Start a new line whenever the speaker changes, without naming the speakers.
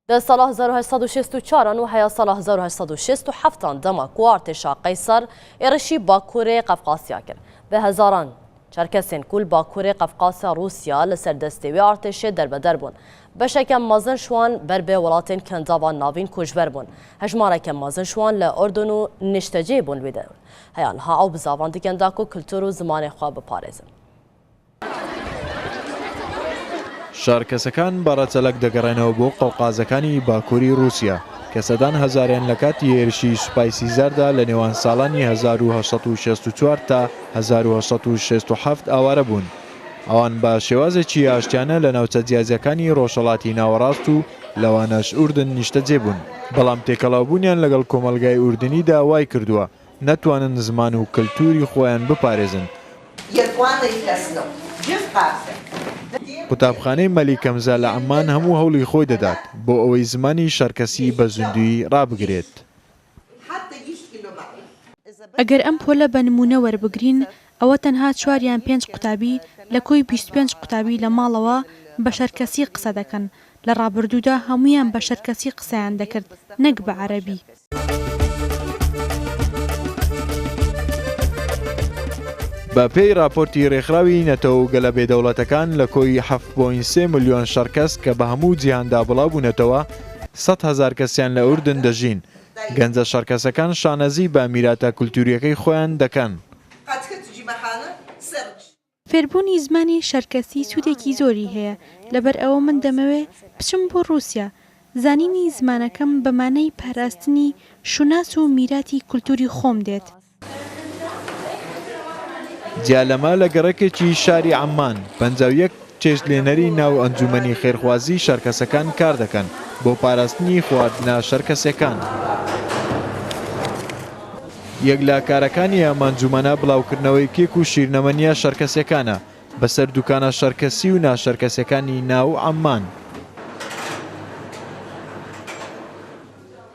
Di sala 1864 an û heya sala 1867 an dema ku artêşa Qeyser êrişî Bakurê Qefqasya kir. Bi hezaran Çerkesên ku li Bakurê Qefqasya Rûsya li ser destê wê artêşê derbeder bûn. Beşeke mezin ji wan ber bi welatên Kendava Navîn koçber bûn. Hejmareke mezin ji wan li Urdun û niştecihê bûn li wê derê. Heya niha ew bi zavan dikin da ku kultur û zimanê xwe biparêzin.
شارکەسەکان بە ڕەچەلەک دەگەڕێنەوە بۆ قەوقازەکانی باکووری ڕووسیا، کە سەدان هەزاریان لە کاتی هێرشی سوپای سیزاردا لە نێوان ساڵانی 1864 تا 1867 ئاوارە بوون. ئەوان بە شێوازێکی ئاشتیانە لە ناوچە جیاجیاکانی ڕۆژهەڵاتی ناوەڕاست و لەوانەش ئوردن نیشتەجێ بوون، بەڵام تێکەڵاوبوونیان لەگەڵ کۆمەڵگای ئوردنیدا وایکردووە نەتوانن زمان و کەلتووری خۆیان بپارێزن. قوتابخانەی مەلیک هەمزە لە عەممان هەموو هەوڵی خۆی دەدات بۆ ئەوەی زمانی شەرکەسی بە زیندوویی ڕابگرێت.
ئەگەر ئەم پۆلە بە نموونە وەربگرین، ئەوە تەنها چوار یان پێنج قوتابی لە کۆی 25 قوتابی لە ماڵەوە بە شەرکەسی قسە دەکەن، لە ڕابردوودا هەموویان بە شەرکەسی قسەیان دەکرد نەک بە عەرەبی.
بە پێی ڕاپۆرتی ڕێکخراوی نەتەوە و گەلە بێدەوڵەتەکان لە کۆی 7.3 ملیۆن شەڕکەس کە بە هەموو جیهاندا بڵاوبوونەتەوە، 100,000 کەسیان لە ئوردن دەژین. گەنجە شەڕکەسەکان شانازی بە میراتە کولتوورییەکەی خۆیان دەکەن.
فێربوونی زمانی شەرکەسی سوودێکی زۆری هەیە، لەبەر ئەوە من دەمەوێ بچم بۆ ڕووسیا. زانینی زمانەکەم بە مانای پاراستنی شوناس و میراتی کولتووری خۆم دێت.
جیا لەمە لە گەڕەکێکی شاری عەممان، 51 چێشتلێنەری ناو ئەنجوومەنی خێرخوازیی شەرکەسەکان کاردەکەن بۆ پاراستنی خواردنە شەرکەسیەکان. یەک لە کارەکانی ئەم ئەنجومەنە بڵاوکردنەوەی کێک و شیرنەمەنییە شەرکەسیەکانە بەسەر دوکانە شەرکەسی و ناشەرکەسیەکانی ناو عەممان.